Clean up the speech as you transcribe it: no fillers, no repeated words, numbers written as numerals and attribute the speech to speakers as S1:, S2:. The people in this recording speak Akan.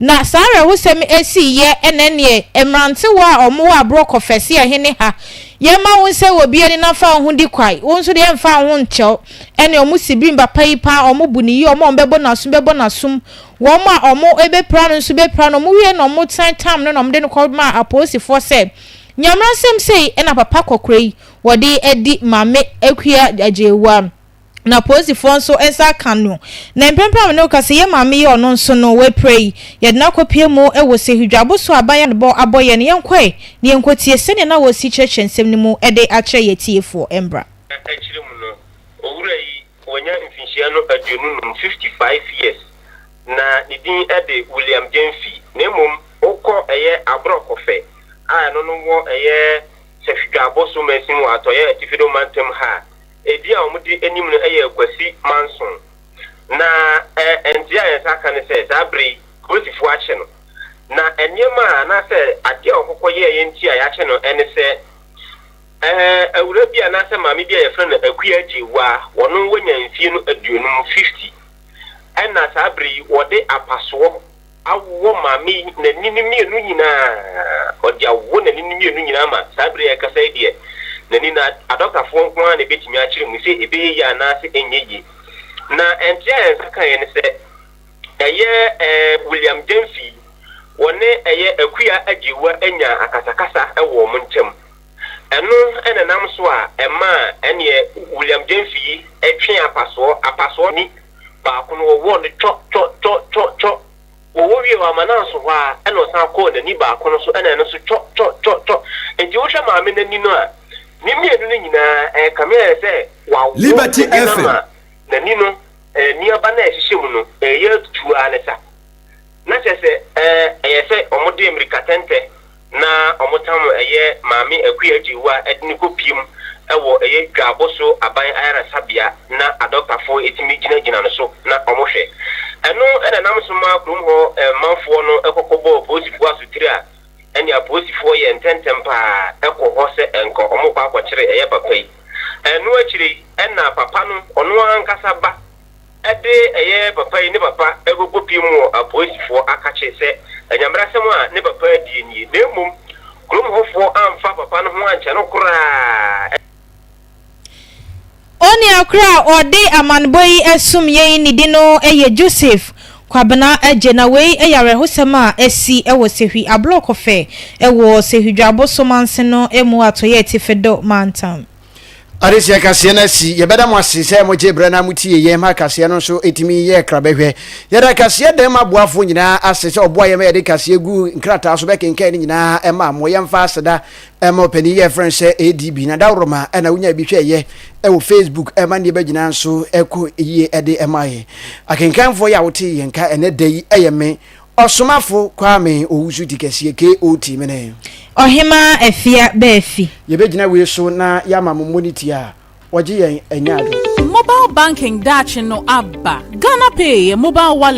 S1: Na saa awerɛhosɛm esii yɛ ɛna neɛ mmerantewa a wɔn wɔ aborɔ kɔfɛse ɛhene ha yɛma wo nsɛ wɔ bi ani na fa wo ho di kwae, wo nso deɛ mfa wo ho nkyɛw. Ɛne wɔn si birim papa yi paa, wɔn bu ne yie, wɔn a wɔn bɛbɔ n'asom bɛbɔ n'asom, wɔn a wɔn bɛpira no nso bɛpira no. Wɔn wie na wɔn tan tam no na wɔn de no kɔ maa apolisifoɔ sɛ nyamrasɛm sei ɛna papa kɔkora yi wɔde adi Maame Akua Agyewaa. Na polisifoɔ nso nsa aka no. Na mprempren a me ne wo kasa yi, yɛn maame yi a ɔno nso no wapira yi, yɛde no akɔpue mu wɔ Sehudwabo so aban a bɔ abɔ yɛn no. Yɛnkɔ ɛ, na yɛnkɔtie sɛdeɛ na wɔresi kyerɛkyerɛ nsɛm no mu de akyerɛ yɛn atiefoɔ. Ɛmmra.
S2: Akyire mu no, owura yi wanya mfinhyia no 55, 55 years, na ne din de William Gyamfi. Na mmom wokɔ ɛyɛ Aborɔkɔfɛ a ɛno no wɔ ɛyɛ Sehudwabo so mansin wɔ Atɔeɛ Atifido mantam ha a, Edin a wɔde anim no yɛ Kwasi Manson. Na nteɛ a yɛn nsa aka ne sɛ saa bere yi polisifo akye no. Na nneɛma a anaasɛ adeɛ a ɔkɔkɔ yɛeɛ nti a yɛakye no ne sɛ awura bi anaasɛ maame bi a yɛfrɛ no Akua Agyewaa, ɔno wanya mfie no 50, 50, ɛna saa bere yi wɔde apasoɔ Awɔ maame yi n'ani no mmienu nyinaa. Ɔde awɔ n'ani no mmienu nyinaa ma saa bere a yɛkasa yi deɛ, n'ani no adɔktafoɔ nko ara na ɛbɛtumi akyerɛ mu sɛ ɛbɛyɛ yie anaasɛ ɛnyɛ yie. Na nteɛ a yɛn nsa kaeɛ ne sɛ, ɛyɛ ɛɛ William Gyamfi, wɔne ɛyɛ Akua Agyewua anya akasakasa wɔ wɔn ntam. Ɛno na ɛnam so a ɛmaa ɛneɛ William Gyamfi yi twee apasoɔ, apasoɔ ni baako no wɔwɔɔ no twɔ twɔ twɔ twɔ twɔ. Wɔwɔ wiee wamma no anso hɔ ara ɛna ɔsan kɔɔ n'ani baako no so ɛna ɛno nso twɔ twɔ twɔ twɔ. Nti wohwɛ maame no ani no a, ne mmienu no nyinaa ɛrekame ayɛ sɛ wawo
S3: Liberty
S2: n'ani no
S3: FM.
S2: ama n'ani no nnuaba no a ɛhyehyɛ mu no ɛreyɛ atutu ara ne sa. Na kyerɛ sɛ ɛyɛ sɛ wɔde mmirikatɛntɛ na wɔtam ɛyɛ Maame Akua Agyewua de no kɔpiem wɔ ɛyɛ Dwaabo so aban ayaresabea na adɔktafoɔ tumi gyinagyina no so na wɔhwɛ. Ɛno na ɛnam so ma kurom hɔ manfoɔ no kɔkɔbɔɔ apolisifoɔ asotire a ɛne apolisifoɔ yɛ ntɛntɛm pa ara kɔ hɔ sɛ nka wɔrekɔ akɔkyere ɛyɛ papa yi. Ɛno akyire yi na papa no ɔno ankasa ba de ɛyɛ papa yi ne papa rekɔkɔpue mu wɔ apolisifoɔ akakye sɛ anyamerasɛm a ne papa adie nie, na mmom kurom hɔfoɔ amfa papa no ho ankyɛ no koraa.
S1: Onua koro a ɔde amanebɔ yi som yɛn ne din no yɛ Joseph Kwabena Adjei na wei yɛ awerɛhosɛm a asi wɔ Sehwi Ablɔkɔfɛ wɔ Sehwi Dwaboso manse no mu Atɔeɛ Atifi-Do mantam.
S3: Adesua kaseɛ no asi. Yɛbɛda mo ase sɛ mogye berɛ na motie yɛn ma kaseɛ no nso ɛtumi yɛ krabɛhwɛ. Yɛda kaseɛ dɛm aboafoɔ nyinaa ase sɛ ɔboa yɛn ma yɛde kaseɛ gu nkrataa so bɛkenkan ne nyinaa ɛma mo. Yɛmfa aseda ɛma ɔpanin yɛ frɛ no sɛ ADB na dawuroma ɛna wonya bi hwɛ yɛ ɛwɔ Facebook ɛma nneɛma nyinaa nso ɛkɔ yie ɛde ɛma yɛ. Akenkanfoɔ yɛ a wote yɛn ka ɛnɛ da yi ɛyɛ me Ɔsomafo Kwame Owusu Tikɛseɛ, KOT, mene.
S1: Ɔhemaa Afia Baafi.
S3: Yɛbɛgyina wei so na yɛama mo mmɔ ne ti a wɔgye yɛn anya ado.
S4: Mobile banking daakye no aba. Ghana Pay yɛ mobile wallet.